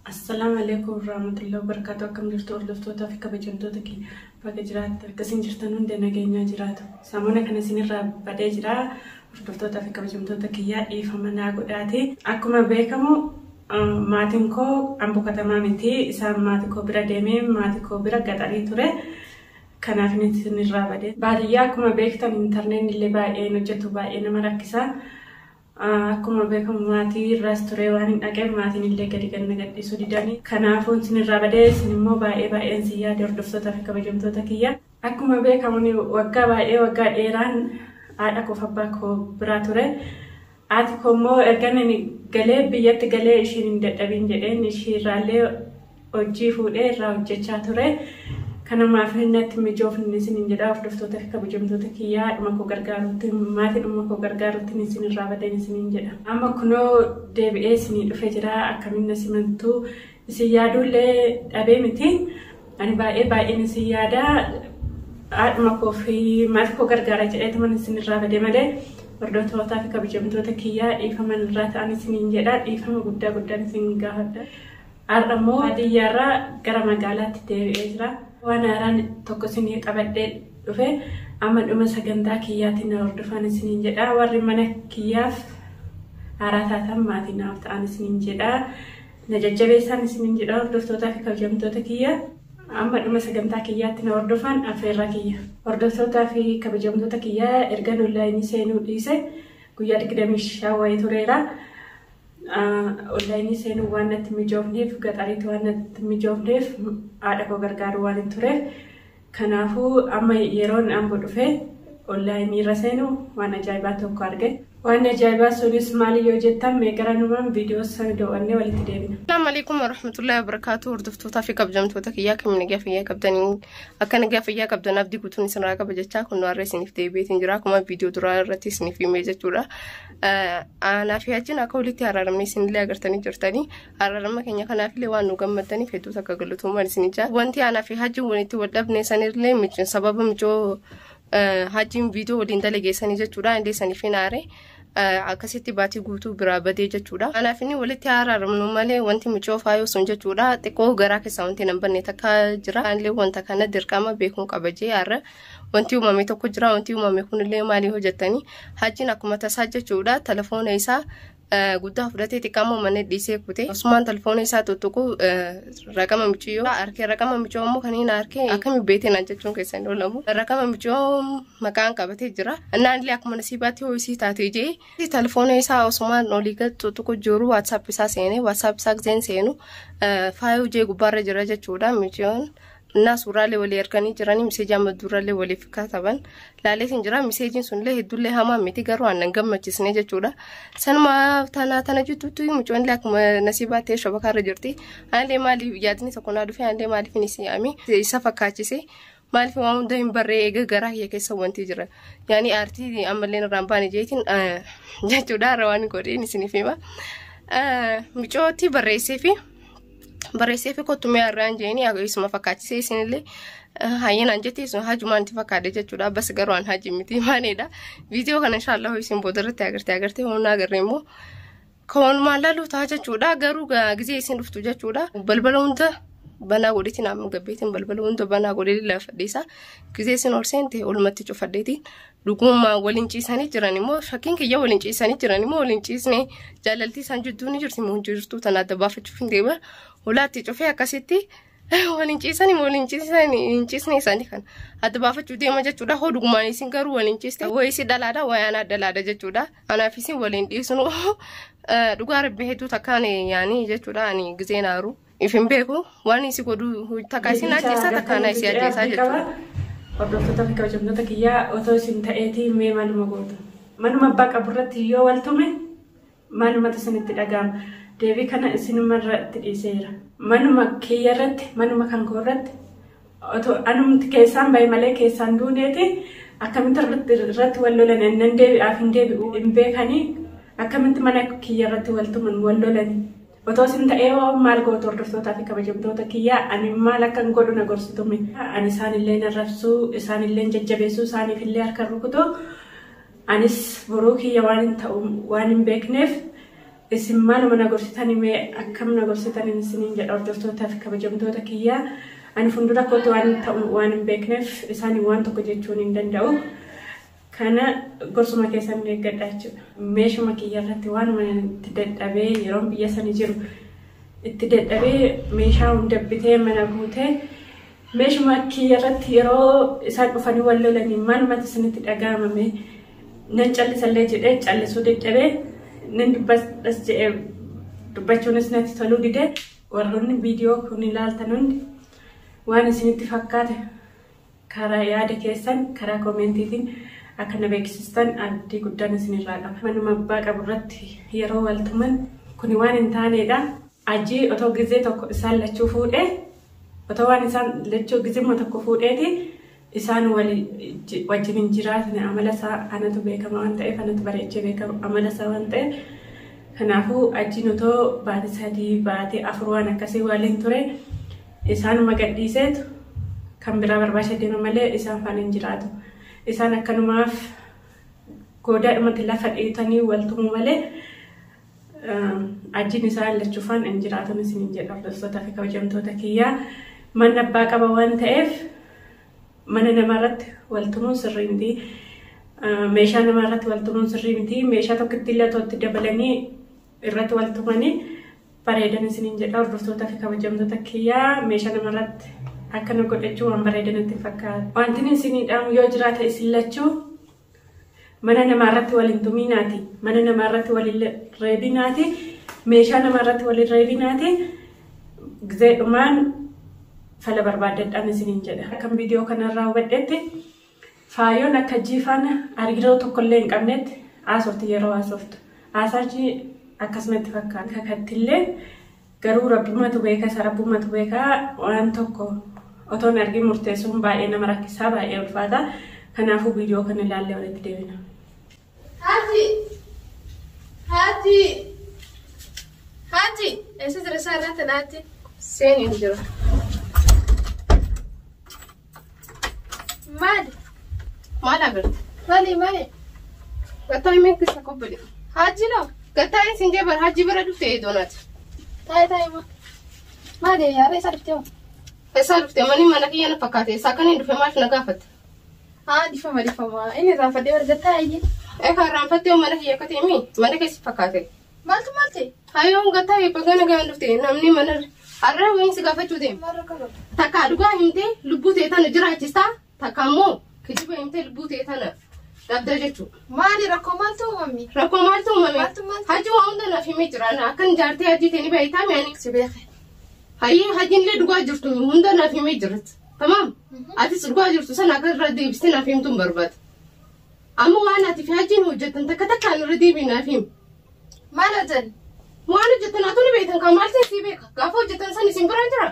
Assalaamu alaikum warahmatullahi wabarakatuh. Akkam jirtu hordoftootaa fi kabajamtoota keenya bakka jiraattan akkasiin jirtan hunda nageenyaa jiraatu. Sammuna kana isinirraa badee jira. Hordoftootaa fi kabajamtoota kiyyaa dhiifama naa godhaati. Akkuma beekamu maatiin koo Amboo katamaa miti. Isaan maatii koo bira deemee maatii koo bira gaxarii ture. Kanaaf inni isinirraa badee. Baadiyyaa akkuma beektan intarneetni illee baay'ee hojjetu baay'ee nama rakkisa. Akkuma beekamu maatii irraas ture waan hin dhaqeef maatiin illee gadi ganna gadhiisuu didanii. Kanaafuu isinirraa badee isin immoo baay'ee baay'een si yaade hordoftootaa fi kabajamtoota kiyya. Akkuma beekamu waggaa baay'ee waggaa dheeraan haadha koof abbaa koo biraa ture. Haati koo immoo erga inni galee biyyatti galee ishiin hin dadhabin jedheen ishiirraallee hojii fuudhee irraa hojjechaa ture. Kanumaaf natti mijoofni isiniin jedha hordoftoota fi kabajamtoota kiyyaa haadhuma koo gargaarutti maatii dhuma koo gargaarutti isinirraa badeen isiniin jedha. Amma kunoo deebi'ee isinii dhufee jira akkamiin na simantuu isin yaaduullee dhabee miti. Ani baay'ee baay'een isin yaada haadhuma koo fi maatii koo gargaara jedheetuma isinirraa badee malee hordoftootaa fi kabajamtoota kiyyaa dhiifama irraa ta'an isiniin jedha dhiifama guddaa guddaan isin gaafadha. Har'a immoo baadiyyaarraa gara magaalaatti deebi'ee jira. Waan haaraan tokko isinii qabadhee dhufe amma dhuma sagantaa kiyyaatiin na hordofan isiniin jedha. Warri mana kiyyaaf haaraa taatan maatii naaf ta'an isiniin jedha. Na jajjabeessan isiniin jedha hordoftootaa fi kabajamtoota kiyya. Amma dhuma sagantaa kiyyaatti na hordofan affeerraa kiyya. Hordoftootaa fi kabajamtoota kiyyaa erga onlaayinii seenuu dhiise guyyaa 25 wayii tureera. Onlaayinii seenuu waan natti mijoofneef gaxariitu waan natti mijoofneef haadha koo gargaaruu waan hin tureef kanaafuu amma yeroon Amboo dhufe onlaayinii irra seenu waan ajaa'ibaa tokko arge. Waan ajaa'ibaa sunis maali yoo jettan mee gara numaan viidiyoo sana daawwannee walitti deebina. Assalamu alaikum warahmatullahi wabarakatuh. Hordoftootaa fi kabajamtoota kiyyaa kam nagaa fayyaa qabdanii akka nagaa fayyaa qabdan abdii guutuun isinirraa qaba jechaa kun har'a isiniif deebi'eetiin jira. Akkuma viidiyoo duraa irratti isiniif himee jechuudha. Anaa fi hajjiin akka walitti araaramne isinillee agartanii jirtanii araarama keenya kanaafillee waan nu gammaddaniif hedduu takka galatoomaa isin jaa. Wanti anaa fi hajjiin walitti wal dhabne sanillee sababa micoo hajjiin viidiyoo waliin dalageessanii jechuudha. Illee saniif hin aare. Akkasitti baatii guutuu biraa badee jechuudha. Kanaaf inni walitti araaramnu malee wanti micoo faayoo sun jechuudha. Xiqqoo garaa keessaa wanti hin banne takka jira. Anillee wanta kana dirqama beekuun qaba jee har'a wanti uumame tokko jira. Wanti uumame kunillee maalii hojjettanii hajjiin akkuma tasaa jechuudha. Telefoona isaa guddaa fudhatee xiqqaa mana dhiisee kute. Osumaan telefoona isaa tuttuqu raqama miciyyoo harkee raqama micoo immoo kan hin harkee akkami beekte naan jechuun keessan hin oolamu. Raqama micoo maqaan qabatee jira. Innaan akkuma nasiibaatti ho'isii taatee jee telefoona isaa osumaan olii gad tuttuqu jiru WhatsApp isaa seenee WhatsApp isaa giseen seenu faayoo jee gubbaarra jira jechuudha miciyyoon. እና suuraalee walii erganii jiranii miseejii amma durallee waliif kataban laaleetiin jira. Miseejiin sunillee hedduullee hamaa miti garuu aannan gammachiisne jechuudha. Sanuma tana tana jidduutti mucoonillee akkuma nasiibaa ta'e shabakaarra jirti. Anillee maaliif yaadni tokko naa dhufe anillee maaliif inni si'ame isa fakkaachise maaliif waan hunda hin barree eega garaa kiyya keessa wanti jira. Yaani aartii ammallee irraan baane jeetiin jechuudha har'a waan godheen isiniif hima. Micootti barreessee fi barreessee fi kottumee har'aan jeeni isuma fakkaachisee isinillee hayyinaan jettee sun hajumaan itti fakkaate jechuudha. Bas garuu an haji miti maaliidha. Viidiyoo kana inshaallah isin booda irratti agartee agartee humna agarree immoo kawanumaan laaluu ta'a jechuudha. Garuu gizee isin dhuftu jechuudha. Balbala hunda banaa godheetiin amma gabbeetiin balbala hunda banaa godhee lafa dhiisa. Gizee isin ol seente olumatti cufadheetiin dhugummaa waliin ciisanii jiran immoo shakkiin kiyya waliin ciisanii jiran immoo waliin ciisnee jaalaltii isaan jidduu ni jirti immoo jirtu tana adda baafachuuf hin deema. Holaatti cufee akkasitti waliin ciisanii waliin ciisanii hin ciisne isaanii kana adda baafachuu deema jechuudha. Hoo dhugumaan isin garuu waliin ciiste wayii si dhalaadha wayii anaa dhalaadha jechuudha. Anaaf isin waliin dhiisnu dhugaa rabbi hedduu takkaan yaanii jechuudha. Ani gizeen aaru if hin beeku waan isi godhu takka isin ajjeesaa takka ana isi ajjeesaa jechuudha. Hordoftoota fi kabajamtoota kiyyaa otoo isin ta'eetii mee maaluma gootu? Manuma abbaa qaburratti yoo waltume maalumatu isinitti dhaga'ama? Deebii kana isinumarra itti dhiiseera. Manuma kiyya irratti, manuma kan koo irratti otoo anumti keessaan bahe malee keessaan duuneeti akkamitti irratti wal lolan nan deebi'aaf hin deebi'u hin beekanii akkamitti mana kiyya irratti wal tuman wal lolani. Otoo isin ta'ee maal gootu hordoftootaa fi kabajamtoota kiyyaa ani maal akkan godhu na gorsitume. Ani isaanillee arrabsuu, isaanillee jajjabeessuu, isaaniifillee harka rukutu. Anis boruu kiyya waan hin ta'u waan hin beekneef Isin maaluma na gorsitan mee akkam na gorsitan isiniin jedha hordoftootaa fi kabajamtoota kiyyaa. Ani fuuldura kootti waan ta'u waan hin beekneef isaanii waan tokko jechuun hin danda'u. Kana gorsuma keessan eeggadha jechuudha. Meeshuma kiyya irratti waanuma itti dadhabee yeroon biyya sani jiru itti dadhabee meeshaa hunda bitee mana guutee meeshuma kiyya irratti yeroo isaan dhufanii wal lolanii maalumatti isinitti dhaga'amame nan callisallee jedhee callisuu dadhabee nan dubbadhas jedhee dubbachuunis natti toluu dide. Warroonni viidiyoo kun ilaaltan hundi waan isinitti fakkaate karaa yaada keessan karaa koomentiitiin akka na beeksistan abdii guddaan isinirraa qaba. Manuma abbaa qabu irratti yeroo wal tuman kuni waan hin taanedha. Ajii otoo gizee tokko isaan lachuu fuudhee otoo waan isaan lachuu gizimma tokko fuudheeti isaan wajjin hin jiraatan amala isaa anatu beekama waan ta'eef anatu bareechee beekama amala isaa waan ta'eef kanaafuu ajiin otoo baatee 3 baatee 4 waan akkasii waliin ture isaanuma gadhiiseetu kan biraa barbaachee deema malee isaan faana hin jiraatu. Isaan akkanumaaf goodaadhumatti lafa dhiitanii wal tumu malee ajiin isaan lachuufaan hin jiraatan isiniin jedha hordoftoota fi kabajamtoota kiyyaa. Manni abbaa qaba waan ta'eef mana namarratti wal tumuun sirrii miti. Meeshaa namarratti wal tumuun sirrii miti. Meeshaa tokkotti illee otoo itti dabalanii irratti wal tumanii bareedan isiniin jedha hordoftoota fi kabajamtoota kiyyaa. Meeshaa namarratti akkana godhachuu waan bareedan itti fakkaata. Wanti isinii dhaamu yoo jiraate isin lachuu mana namaarratti wal hin tuminaati. Mana namaarratti wal hin reebinaati. Meeshaa namaarratti wal hin reebinaati. Gizeedhumaan fala barbaadadhaan isiniin jedha. Akkan viidiyoo kanarraa hubadhetti faayoon akka jiifaana hariiroo tokkollee hin qabnetti haasofti yeroo haasoftu. Haasaachi akkasumatti fakkaata. Kakattillee garuu rabbumatu beeka isa rabbumatu beeka waan tokko otoo hin argin murteessuun baay'ee nama rakkisaa baay'ee ulfaata. Kanaafuu viidiyoo kana ilaallee walitti deebina. Haati! Haati! Haati! Eessa jira isaa irratti naatti? Seeni hin jira. Maali? Maal agarta? Maali maali? Gattaa himee keessa kobbali. Haji noo? Gattaa isin jee bara haji bira dhufte doonaati. Taa'e taa'e maa. Maali yaada isaa dhuftee moo? Eessaa dhufte manni mana kiyya na fakkaate eessaa kan hin dhufe maaliif na gaafatte? Haa dhifama dhifama inni irraanfadhee bara gattaa ayyee. Egaa irraanfattee mana kiyya akka ta'e mii mana keessa fakkaate. Maaltu maal ta'e? Hayoon gattaa eebba gana gana dhufte namni mana har'a wayiin si gaafachuu deema. Maal rakkoo qaba? Takka dhugaa himtee lubbuu ta'e tana jiraachistaa takka immoo kijiba himtee lubbuu ta'e tana dhabda jechuudha. Maali rakkoo maaltu uumame? Rakkoo maaltu uumame? Maaltu maaltu? Haji waa hunda naaf himee jira. Akkan jaartee hajii ta'e ni beektaa mi'aani. Si beeke. Hayyee hajiin illee dhugaa jirtu hunda naaf himee jirti. Tamaam? Atis dhugaa jirtu sana akka irra deebistee naaf himtu hin barbaadu. Amma waan ati fi hajiin hojjettan takka takkaan irra deebii naaf himi. Maal hojjan? Waan hojjettan atu ni beektan kan maal ta'e sii beeka. Gaafa hojjettan san isin biraan jira.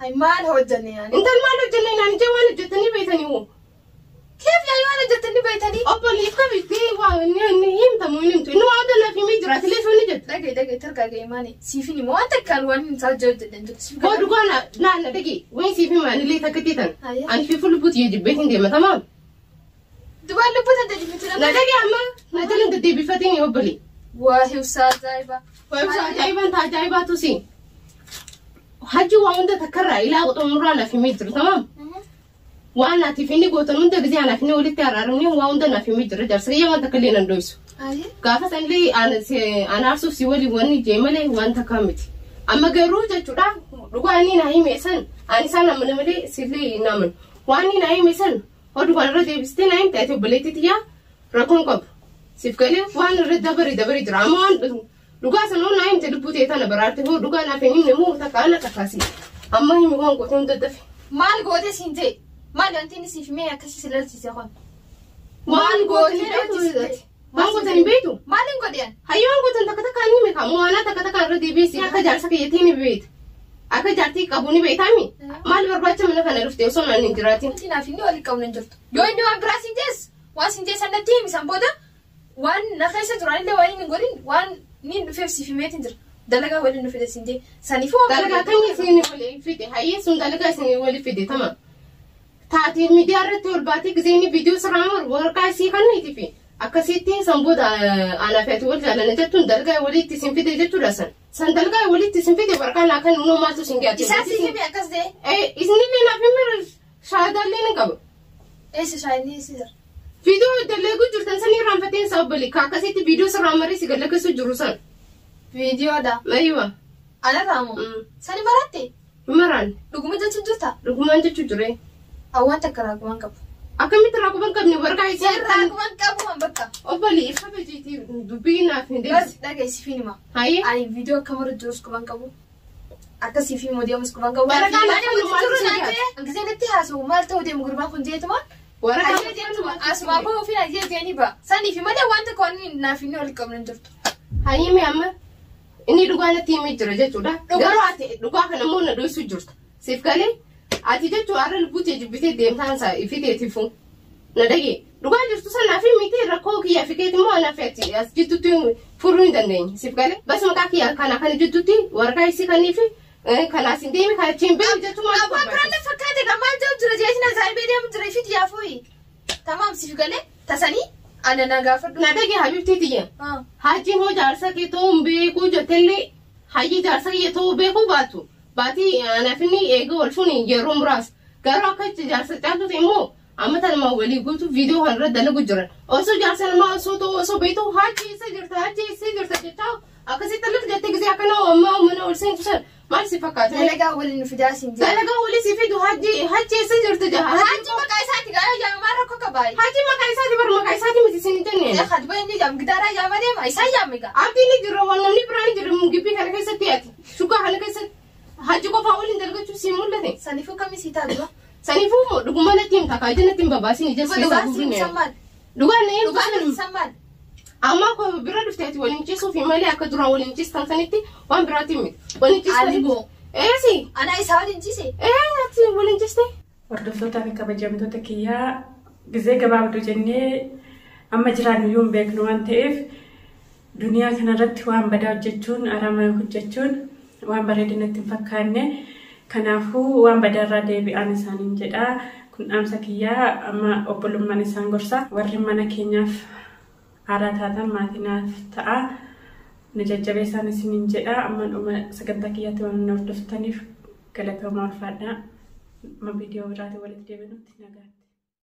Hay maal hojjanne yaani? Intal maal hojjenne naan jee waan hojjettanii beektanii hoo? Keef yaayii waan hojjettanii beektanii? Obboleef kabitti waa inni himtamu hin himtu. Inni waan hunda naaf himee jira. Atilee sun ni jette. Dhaga'i dhaga'i targaaga'e maali? Siifin immoo waan takkaan waan hin isaa hojjedhan jiru. Siif Hoo dhugaa na na na dhagi. Wayin siif hima anillee takka teetan. Ayya. Ani fi lubbuu tiyya jibbeetiin deema tamaam. Dubaan lubbuu tante jibbiti Na dhagi amma na jala hin deddeebifatiin obbolee. Waa hibsaa ajaa'ibaa. Waa ibsa ajaa'ibaan ta ajaa'ibaatu si. Hajji waa hunda takkarraa ilaa xumuraa naaf himee jiru tamaam. Waan ati fi inni gootan hunda gisee anaaf inni walitti araaramne waa hunda naaf himee jira jaarsa kiyya waan takka illee nan dhoysu. Gaafa sanillee ana aarsuuf si waliin wanni jee malee waan takkaa miti. Amma garuu jechuudha dhugaa inni naa hime san ani isaan amana malee sillee hin amanu. Waan inni naa hime san hoo dhugaan irra deebistee naa himte ati obboleettii tiyyaa rakkoon qabu. Siif galee waan irra dabare dabare jira. Amma waan dhugaa san hoo naa himte lubbuu ta'e tana baraarte hoo dhugaa naaf hin himne moo takka ana takkaasi. Amma himi waan goote hunda dafe. Maal goote siin ta'e? Maal wanti inni siif himee akkasii si lalchise kun? Waan goote hin beektu. Waan gootan hin beektu? Maal hin godhe ani? Hayyoo waan gootan takka takkaan hime kaa mo'anaa takka takkaan irra deebiisi akka jaarsa kiyyatii ni beekta. Akka jaartii qabu ni beektaami? Maal barbaacha mana kana dhufte osoo naan hin jiraatin? Wanti naaf inni waliin qabnu hin jirtu. Yoo inni waan biraa siin jees waan siin jees natti himi san booda waan na keessa jiru anillee waan inni hin godhin waan inni dhufeef siif himeetiin jira. Dalagaa waliin nu fide siin jee. Saniifuu waan Dalagaa akkamii isin waliin fide? Hayyee sun dalagaa isin waliin fide tama. Taatee miidiyaa irratti ol baatee gisee inni viidiyoo sirraa maru waraqaa isii kan niiti fi Akkasitti san booda anaa fi ati wal jaallanne jettuun dalgaa walitti isin fide jechuudha san. San dalgaa walitti isin fide waraqaa naa kan nuu maaltu isin gaate. Isaa si hime akkas ta'e. Isinillee naaf hime shaadaallee ni qaba. Eessa shaayinni eessa jira? Viidiyoo dalagu jirtan san irraanfateen isaa obbali ka akkasitti viidiyoo sirraa marii si gallakkeessu jiru san. Viidiyoodha. Ayiwa. Ana raamoo. Sani maratte? Maraan. Dhuguma jechuun jirta? Dhugumaan jechuu jire. Awwaan takka raagumaan qabu. Akkamitti raagumaan qabne waraqaa isaa Raagumaan qabu waan bakka. Obbali ifa beejiitii dubbii naaf hin deebisi. Dhageessi fi nima. Hayyee. Ani viidiyoo akka maru jirus quban qabu. Akkasii fi moodeemus quban qabu. Waraqaa naaf kennu maaltu si gaafata? Giseen itti haasa'u maal ta'uu deemu gurbaan kun jeetuma. Waraqaa Ayyee deemtuma asumaa bahuu fi ayyee deemanii ba'a. Sanii fi malee waan tokko waan naaf hin wal qabne hin jirtu. Hayyee mee amma inni dhugaa natti himee jira jechuudha. Garuu ati dhugaa kana immoo na dhoysuu jirta. Siif galee ati jechuun har'a lubbuu tee jibbitee deemtaan isaa ifiteetifu. Na dhagee dhugaa jirtu sanaa fi miti rakkoo kiyyaa fi keeti immoo anaa fi ati as jidduutti furuu hin dandeenye. Siif galee bas maqaa kiyyaa kana kana jidduutti waraqaa isii kanii fi kanaas hin deemi kan achiin beeku jechuun maal Abbaan biraan na fakkaate kan maal ta'u jira jeetiin azaayibee deemu jira ifiti yaafuuyi. Tamaam siif galee tasanii ana na gaafadhu. Na dhagee habibtii tiyya. Haajiin hoo jaarsa kee ta'uu hin beekuu jettellee hayyi jaarsa kiyya ta'uu beekuu baatu. Baatii anaaf inni eega wal fuuni yeroo muraasa. Garuu akka jaarsa caaltuuti immoo amma tanuma walii guutuu viidiyoo kana irra dalagu jiran. Osoo jaarsa namaa osoo ta'u osoo beektu haaji eessa jirta haaji eessa jirta jechaa akkasitti alatti jettee gisee akkana ammaa mana ol seentu san maal si fakkaata? Dalagaa waliin fidaa siin jira. Dalagaa walii si fidu haaji haaji eessa jirta jaa. Haaji maqaa isaati gaa yaama maal rakkoo qabaa? Haaji maqaa isaati bar maqaa isaati miti siin hin jenneen. Hadba inni jaam gidaaraa yaama deema isaan yaame gaa. Abdiin ni jira waan namni biraan ni jira gibbii kana keessatti ati shugaa kana keessatti haaji qofaa waliin dalagachuu siin mul'ate. Saniifuu kamii sii ta'a dura? Saniifuu dhuguma natti himta kaajii natti hin babaasin ija Dhugaa keessa siin guutuun. san maal? Dhugaa na Dhugaa himtu natti san maal? Amma koo bira dhuftee ati waliin ciisuuf malee akka duraan waliin ciistan sanitti waan biraatti miti. Waliin ciistan. Ani moo? Eesi. Ana isaa waliin ciise? Ee ati waliin ciiste. Hordoftootaa fi kabajamtoota kiyyaa gizee gabaabduu jennee amma jiraannu iyyuu hin beeknu waan ta'eef duniyaa kanarratti waan badaa hojjechuun arama hojjechuun waan bareedinatti hin fakkaanne kanaafuu waan badaarraa deebi'aan isaaniin jedha. Kun dhaamsa kiyyaa amma obbolummaan isaan gorsa warri mana keenyaaf haaraa taatan maatii naaf ta'a. Na jajjabeessaan isiniin jedha. Amma dhuma sagantaa kiyyaatti waan na hordoftaniif galatoomaa ulfaadhaa. Amma viidiyoo biraatiin walitti deebinutti nagaatti.